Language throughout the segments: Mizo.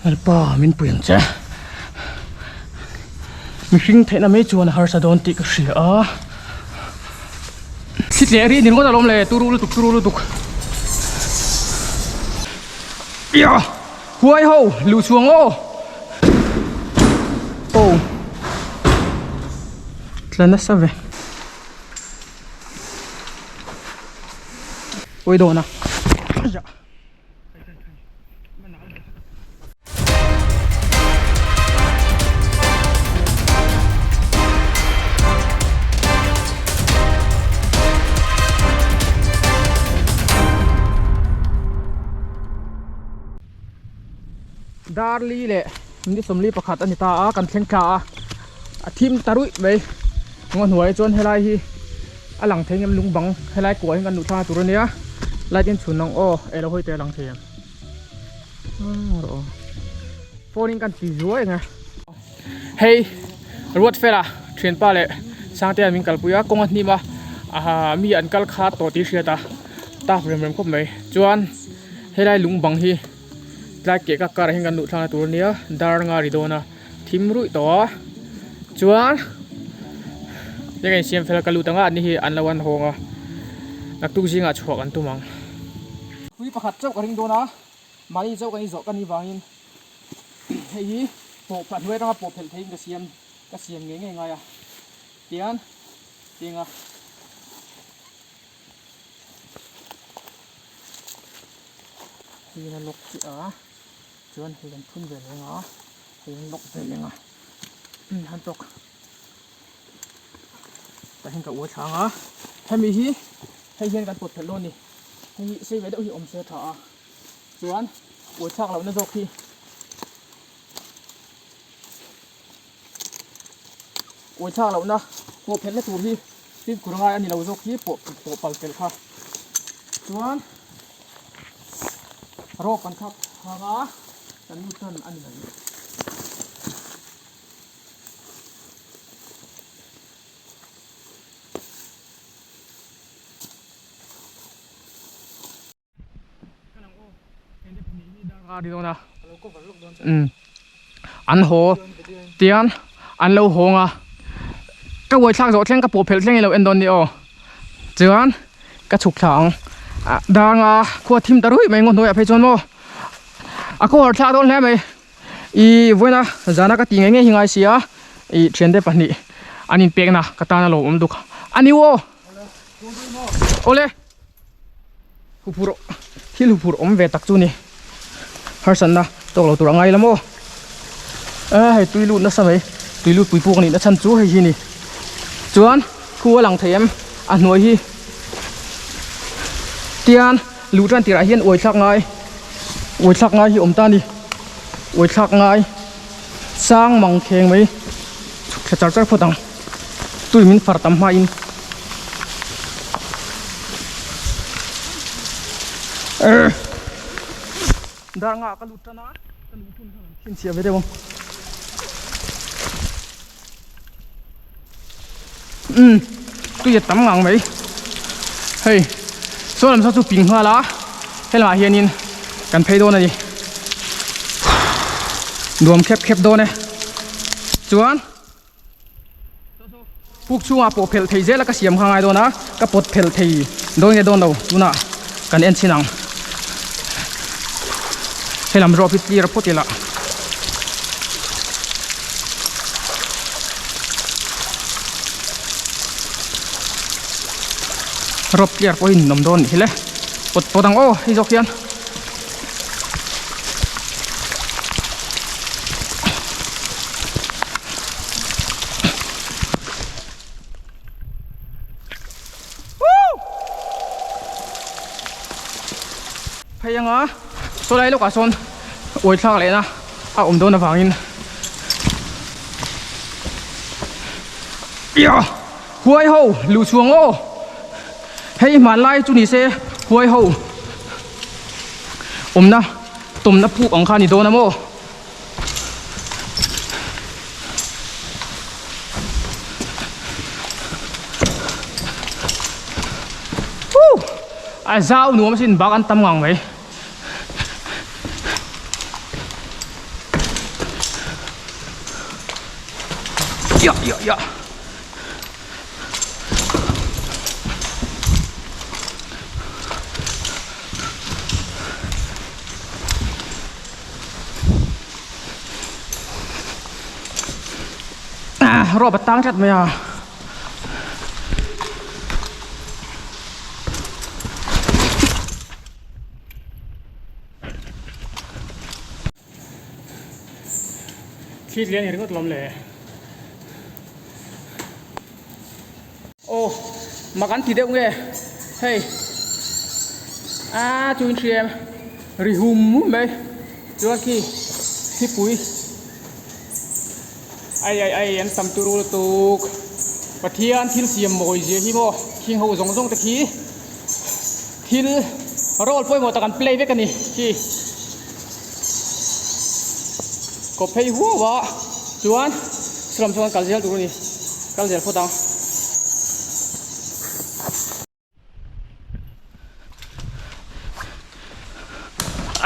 Lalpa min pui ang che. Mihring theihna mai chuan a harsa dawn tih ka hria a. Thli tleh rih ni ringawt alawm le turu lutuk turu lutuk. Ia! Huai ho luh chhuang aw. Aw. Tla nasa ve. Ui dawn a. Darli leh ni 41 a ni ta a kan thleng thla a a thim ta ruih mai ngaw hnuai chuan helai hi a lang thei ngem lung bang helai kuah hi kan luh thla tur a nia light in chhun ang aw elo hawi te a lang thei ang phone in kan ti zuai ang e hei Ruatfela thianpa leh Sangtea min kalpui a kawng a hnim a aha mi an kal kha tawh tih hriat a tap rem rem khawp mai chuan helai lung bang hi tlai keh kak karah hian kan luh thlakna tur a nia dar nga ri dawn a. Thim ruih tawh a chuan heng in siam fel ka lut anga ani hi an lo an hawng a naktuk zingah chhuak an tum ang. Pui pakhat chauh ka ring dawn a mahni chauh kan inzawh ka nih vangin hei hi pawh pah hnuai atanga pawh phelh theihin ka siam ka siam ngei ngei ngai a tian tinga. Hei a lock chiah a. Chuan hei kan phun ve leng a, hei an lock ve leng a, han tawk tah hian ka uai thlang a, hemi hi hei hian kan pawt phelh dawn a ni, hei hi sei ve deuh hi awm se a tha a, chuan uai thlak lohna zawk hi uai thlak lohna pawh phelhna tur hi fimkhur ngai a ni lo zawk hi pawh pawh pal pel kha chuan. Rope an thlak thang a, kan nu tan a ni mai. An haw tian an lo hawng a ka uai thlak zawh thleng ka pawh phelh thleng i lo en dawn ni aw chuan ka chhuk thla ang ah danga khua thim ta ruih mai ngaw hnuaiah phei chuan maw a kawr thlak dawn hle mai ih vawiina zana ka ti ngei ngei hi ngai sia ih thiante pahnih an inpekna ka tan a lo awm duk a ni aw awle. Huphurh thil huphurh awm ve tak chu ni harsatna tawk lo tur a ngai la maw a hei tui lut nasa mai tui lut pui puk a nih na chhan chu hei hi ni chuan khu a lang thei em a hnuai hi tian luh tan tirah hian uai thlak ngai uai thlak ngai hi awm ta a ni uai thlak ngai sang mang kheng mai chhuk thla char char phawt ang. Tui min far tam hmain Dar nga ka lut tan a ka luh hun khan an chhinchhiah ve deuh ang. Umm tui a tam ngang mai hei saw lam saw chu ping nghal a helamah hianin kan phei dawn a ni nuam khep khep dawn e chuan. Puk chhungah pawh phelh thei zel a ka siam kha ngai dawn a, ka pawt phelh thei dawn nge dawn lo tunah kan en chhin ang. Helam rawp hi clear phawt ila. Rawp clear pawh hi ninawm dawn nih hi le. Pawt pawt ang aw hei zawk hian. Phei anga saw lai lawkah sawn uai thlak lehna a awm dawn avangin huai ho luh chhuang aw hei hmanlai chu ni se huai ho awmna tawmna puk ang kha a ni dawn a maw. A zau nuam asin bak an tam ngang mai. Yah yah yah. Ruah bat tang tlat mai a. Thli tlian hi ringawt lawm le. Aw mak an ti deuh nge hei a chu in hriam ri hum hum mai chuan khi thlipui ai ai ai an tam turu lutuk Pathian thil siam mawi zia hi maw khing ho zawng zawng te khi thil role pawimawh tak an play vek a ni khi kawp phei huau a chuan salam chuan kal zel tur a ni kal zel phawt ang.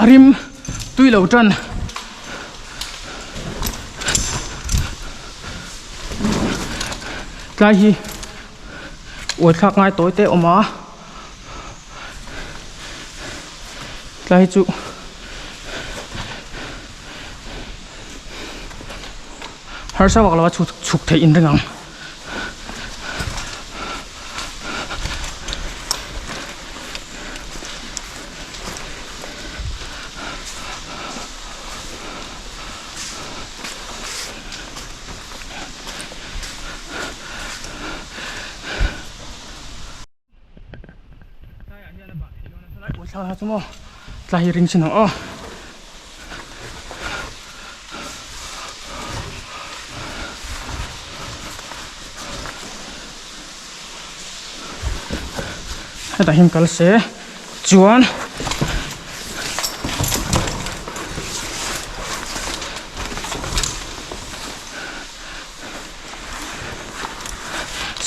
A rim tui lo tan tlai hi uai thlak ngai tawi te a awm a. Tlai chu harsa vak lova chhuk chhuk theih in ring ang. Thla chu maw tla hi ring chin ang aw hetah hian kal se chuan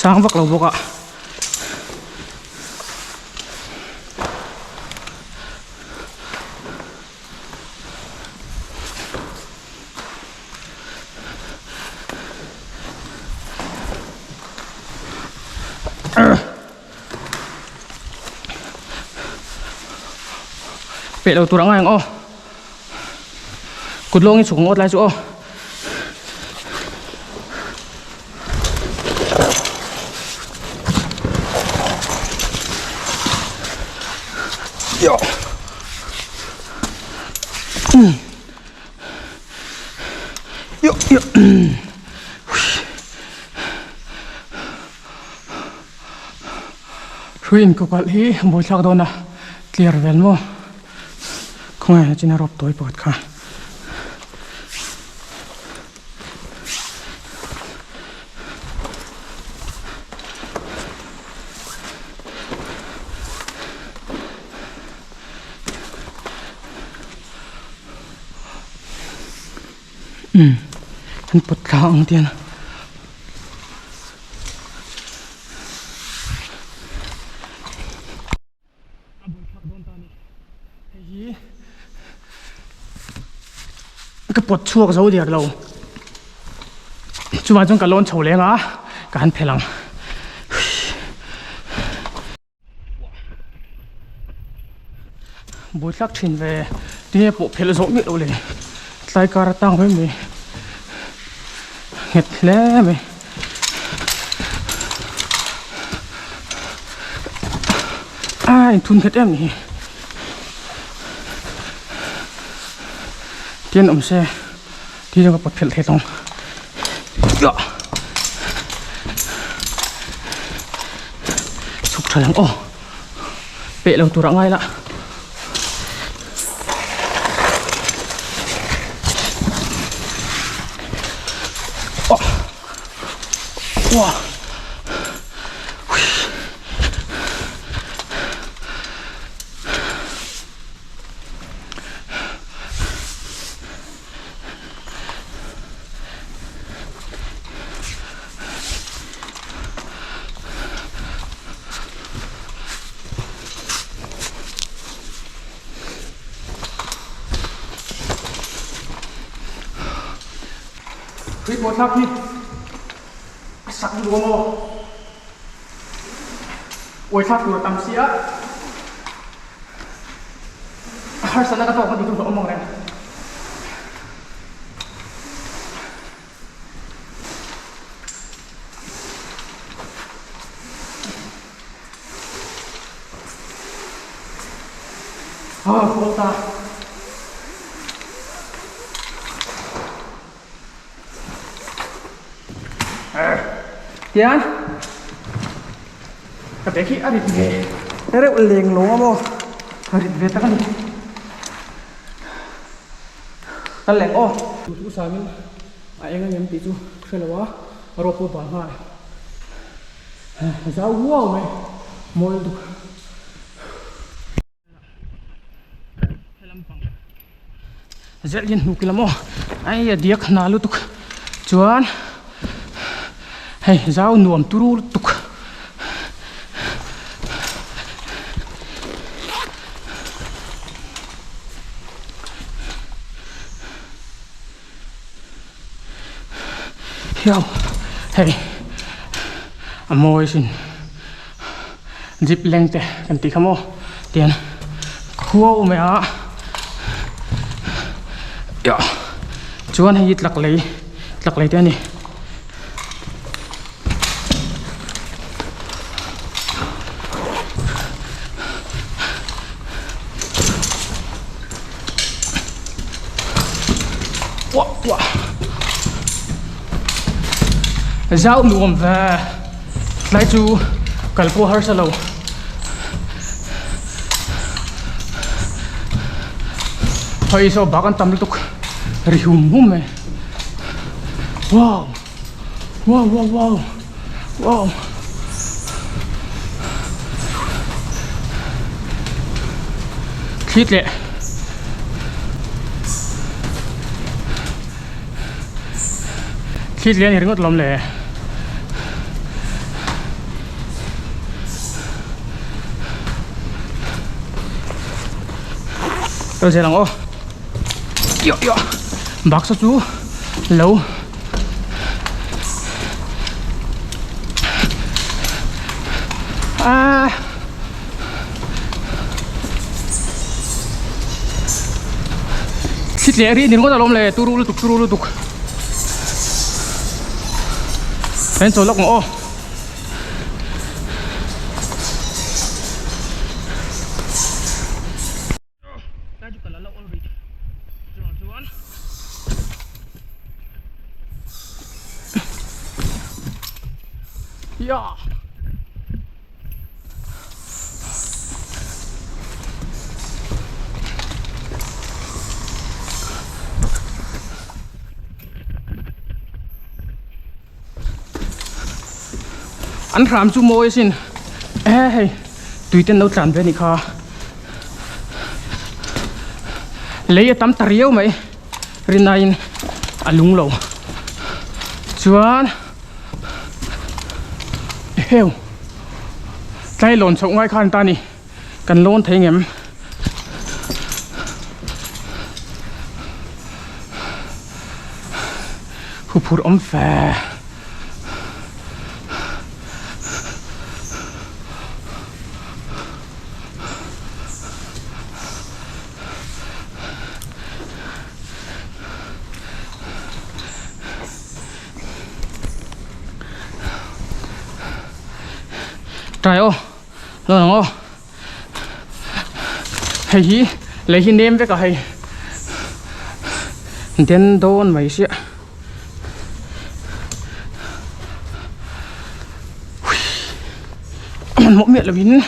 sang vak lo bawk a. Peh lo tur ang ngai ang aw kut lawng hi chhuk ang awt lai chu aw. Hrui inkawkalh hi buaithlak dawn a clear vel maw khawngaih ah chuan a rawp tawi pakhat kha. Umm an pawt thla ang tian a bul thlak dawn ta a ni hei hi ka pawt chhuak zo der lo chuvang chuan ka lawn chho leng a ka han phelh ang. Bui tlak thin ve tinge pawh phelh zawh miah loh le tlai kar atang mai mai nghet hle mai. A inthun nghet em ni hi tian awm se ti zawng ka pawt phelh thei tawng. Chhuk tha lang aw peh lo tur ah ngai la. Tui pawh thlak hi. Sak lutuk a maw? Uai thlak tur a tam si a, harsatna ka tawk na tih chu hlauhawm ang reng. Ah, ka ta. Tian ka bag hi a rit ve reuh leng lo a maw a rit ve tak a ni ka leng aw chu samin a eng a ngem tih chu hre lo a rope pawh bal nghal zau huau mai mawi lutuk. Zel hian hnuk ila maw ai a diak hna lutuk chuan hei zau nuam turu lutuk hiau hei a mawi sin. Jeep leng te kan tih kha maw tian khuau mai a chuan hei hi tlak lei tlak lei te a ni. Zau nuam ve. Tlai chu kal pawh harsa lo. Hei saw bak an tam lutuk ri hum hum mai. Wow! Wow wow wow! Wow! Thli tleh. Thli tleh a ni ringawt lawm le. Kal zel ang aw. Ioh ioh baksa chu lo ah Thli tleh rih ni ringawt alawm le turu lutuk turu lutuk Kan chawl lawk ang aw. Ya. An hram chu mawi asin e hei tui ten lo tlan ve a nih kha lei a tam ta riau mai rinaiin a lung lo chuan heu tlai lawn chhoh ngai khan ta ni. Kan lawn thei ngem. Huphurh awm fe. Trai aw. Lo ang aw. Hei hi lei hi nem vek a hei den dawn mai sia. Hmanhmawh miah lovin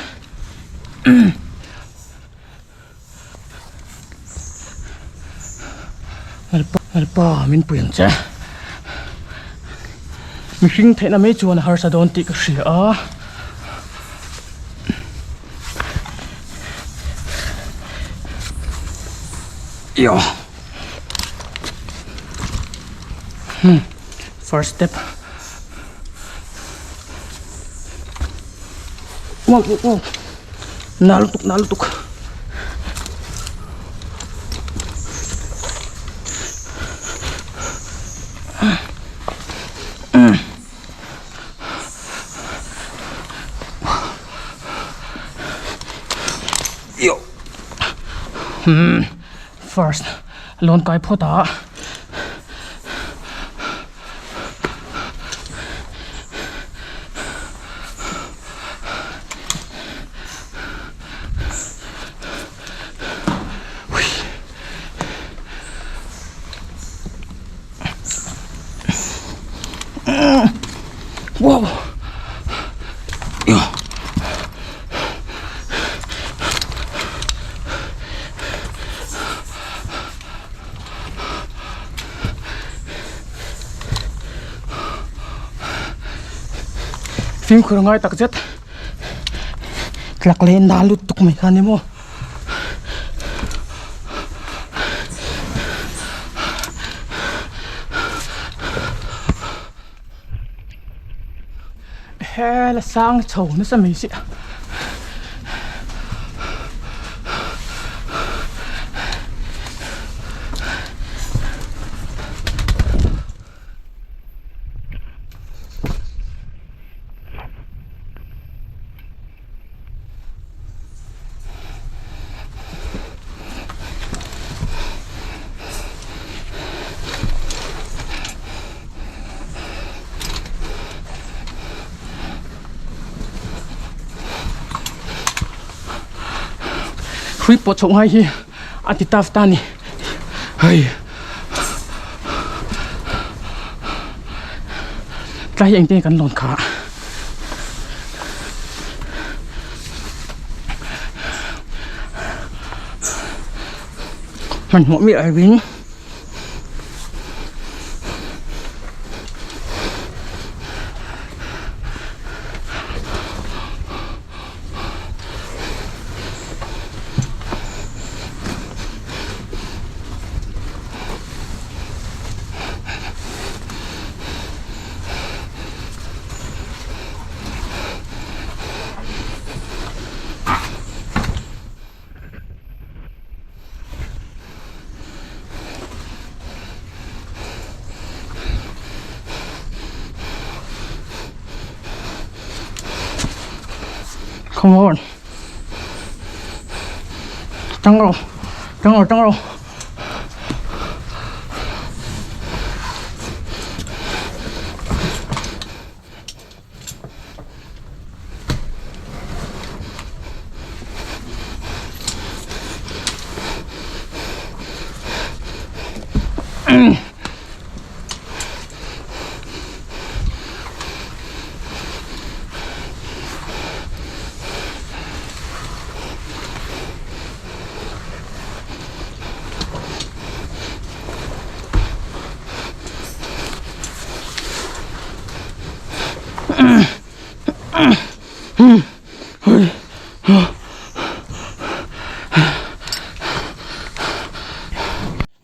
Lalpa min pui ang che. Mihring theihna mai chuan a harsa dawn tih ka hria a. Yo. Hmm. First step. Wow, wow, wow. Na lutuk, na lutuk. Umm first lawn kai phawt a. Wow. Fimkhur ngai tak zet tlak leh na lutuk mai kha ni maw. Hela sang chho nasa mai si Hrui pawh chhoh ngai hi a ti tough ta a ni hei tlai hi engtin nge kan lawn khah. Hmanhmawh miah lovin Come on. Tang rawh. Tang rawh, tang rawh.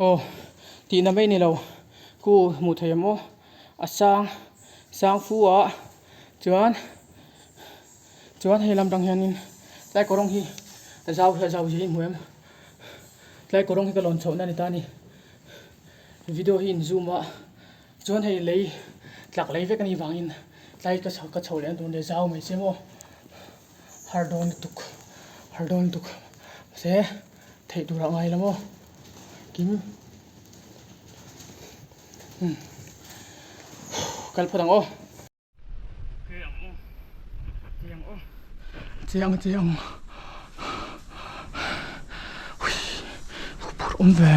Aw tihna mai ni lo khu hmuh thei ang aw a sang sang fu a chuan chuan hei lam tang hianin tlai kawrawng hi a zau hi a zau zia hi hmu em tlai kawrawng hi ka lawn chhohna a ni ta a ni video hi in zoom a. Chuan hei lei tlak lei vek anih vangin tlai ka chho ka chho leh ang tur nia zau mai che maw har dawn lutuk har dawn lutuk mahse theih tur ah ngai la maw kim umm kal phawt ang aw. Chiang chiang hui phur awm ve.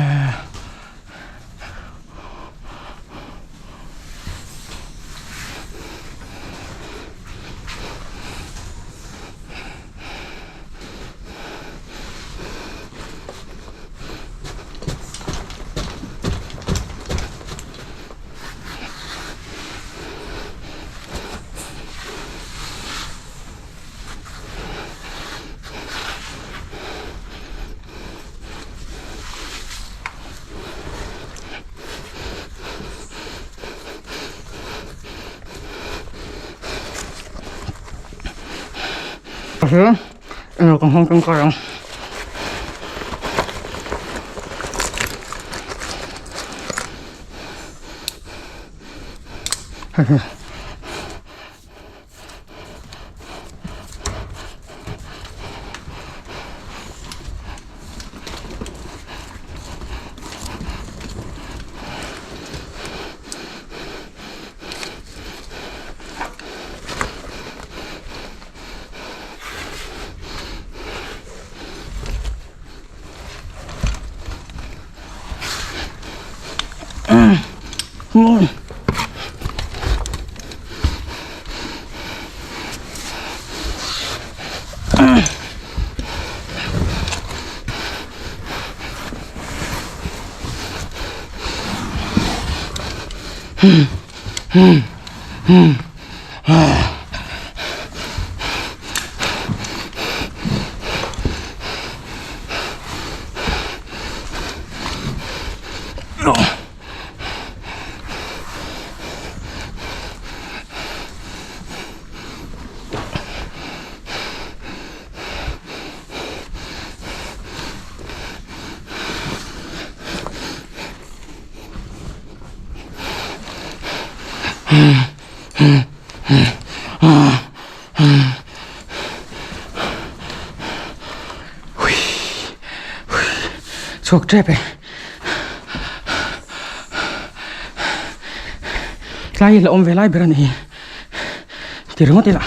Eng ka hmang tangkai ang. Chhuak tep e. Tlai hi la awm ve lai ber a ni hi. Ti ringawt ila.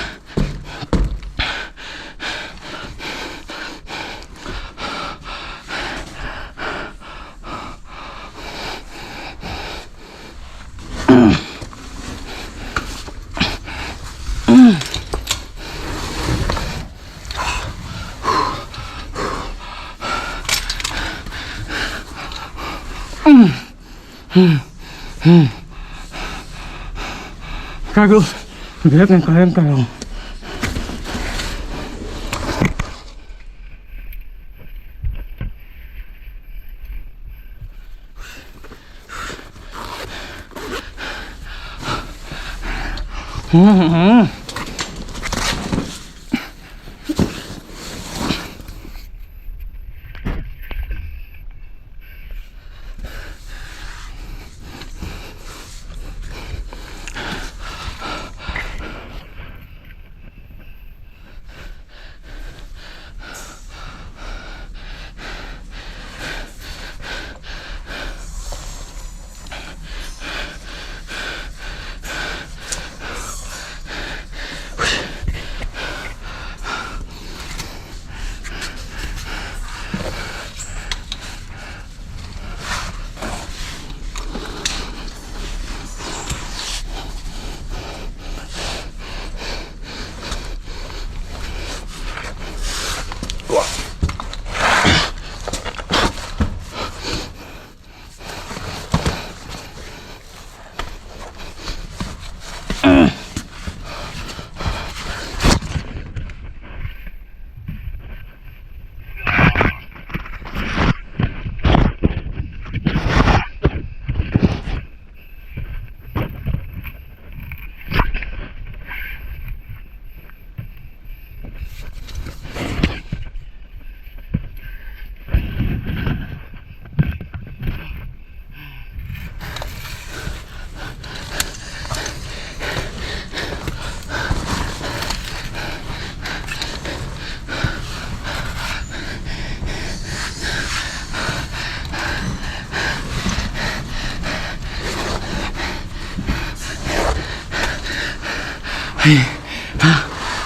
Gago, bag nen ka em ka lo.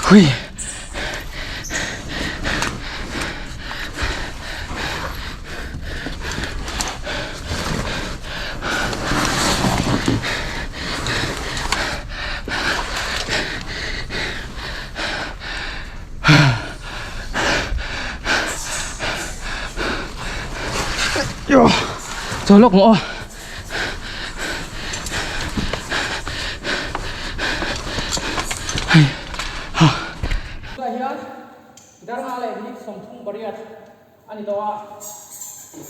Hui. Chaw lawk maw aw. Tunah hian Darnga leh minute 38 a ni tawh a,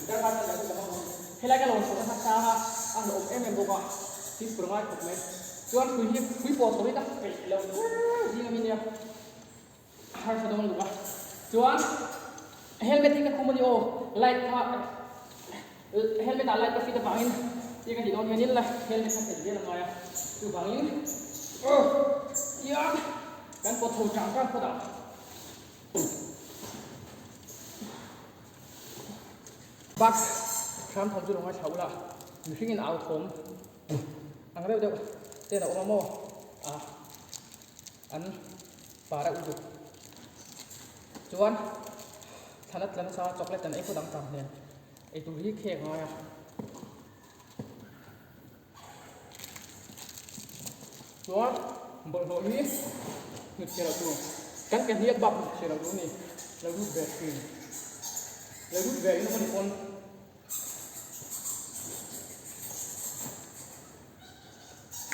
Darnga chuan leh ka hmang helai ka lo chhoh na hmasang a, a hlauhawm em em bawk a, fimkhur ngai khawp mai. Chuan hrui hi hrui pawh chho hi ka peih lo ber zing a mi nia. Harsa dawn luh a, chuan helmet hi ka khum a ni aw, light kha helmet ah light ka fit avangin tia ka tih dawn hianin helmet kha phelh zel a ngai a, chuvangin tia kan pawt chho chang chang phawt ang. Bus hram thawm chu lo ngaithla ula, mihringin au thawm ang deuh deuh ten a awm a maw ah. An par a uluk chuan thlan a tla nasa chocolate an ei phawt ang chang hmel eitur hi khek a ngai a. Chuan bawlhhlawh hi hnut chhiar loh tur, kan ke hniak bak hnut chhiar loh tur a ni, lo lut ve thin, lo lut ve in awm a ni pawn.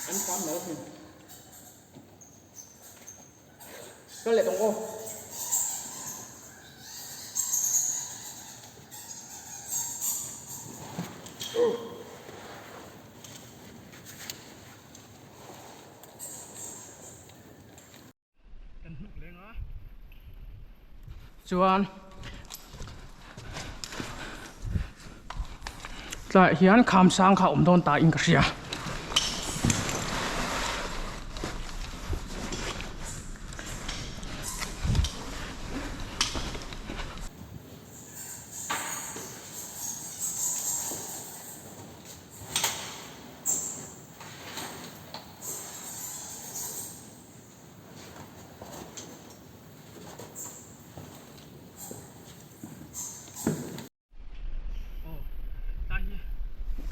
An hram lo thin. Kal leh tawng aw. Kan hnuk leng a. Chuan tlaiah hian kham sang kha a awm dawn ta in ka hria.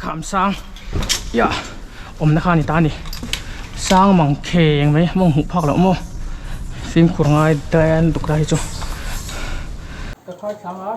Kham sang ia awmna kha a ni ta a ni sang mang kheng mai mawng hmuh phak loh maw fimkhur ngai dawn lutuk lai hi chu ka khai thlang a.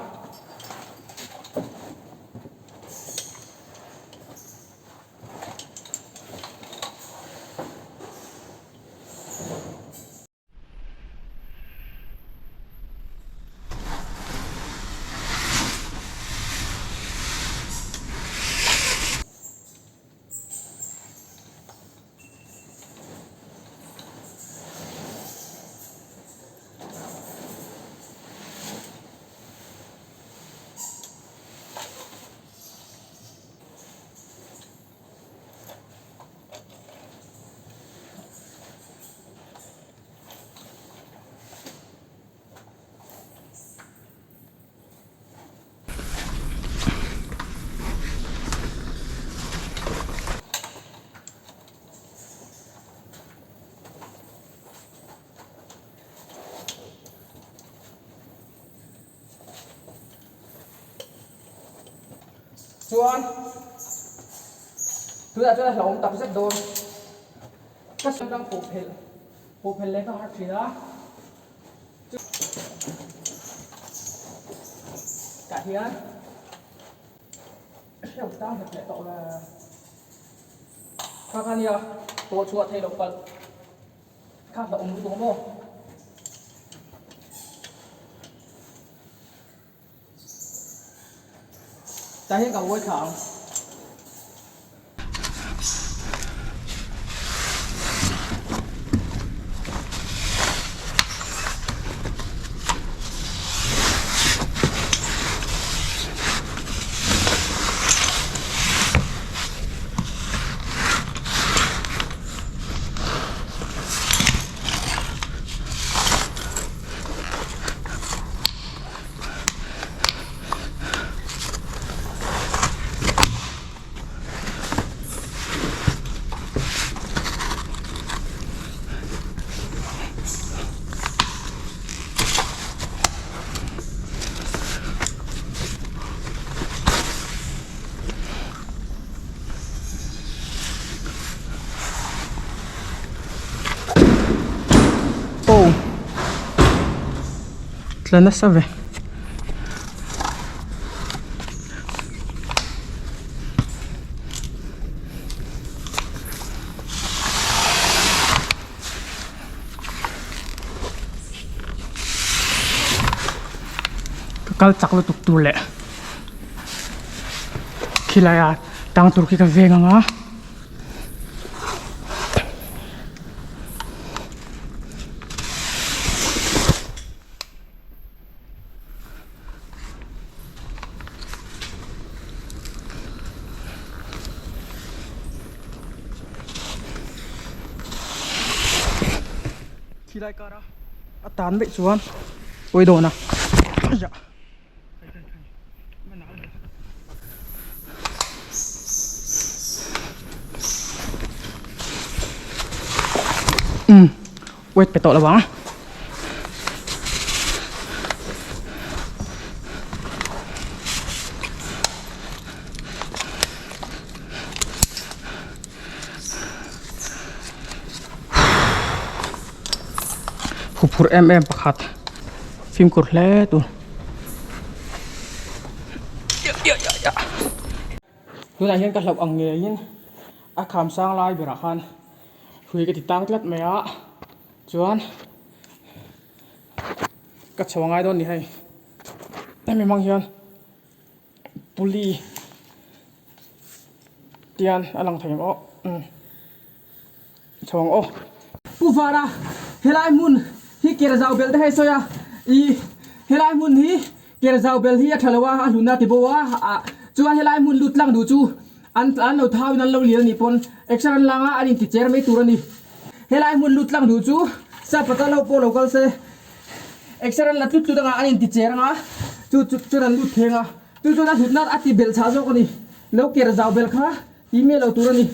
Chuan tunah chuan a hlauhawm tak zet dawn ka sam dang pawh phelh pawh phelh leh ka har thin a tah hian hreu tang nghet leh tawh le kha kha nia pawh chhuah theih loh palh kha hlauhawm lutuk maw. Tah hian ka uai thla ang. Aw. Tla nasa ve. Ka kal chak lutuk tur leh khilai a tang tur khi ka veng ang a. Khilai kar a a tan daih chuan pawi dawn a. Umm wait pe tawh lo ang. Huphurh em em pakhat fimkhur hle tur. Tunah hian ka hlauh ang ngeiin a kham sang lai berah khan hrui ka ti tang tlat mai a chuan ka chho angai dawn ni hei hemi hmang hian puli tian a lang thei ang aw umm. Chhawng aw. Pu Vara, helai hmun hi ker zau bel te hei sawi a, i helai hmun hi ker zau bel hi a tha lo a, a hlun a ti bo a, ah chuan helai hmun lut tlang duh chu an an lo thau in an lo lian a nih pawn exer an lang a, an inti cher mai tur a ni. Helai hmun lut tlang duh chu Sapata lo pawh lo kal se, exer an la tlut tlut anga an inti cher anga chu chu chuan an lut theng a, chu chuan a hlutna a ti belh chhah zawk a ni. Lo ker zau bel kha. Ti miah lo tur a ni.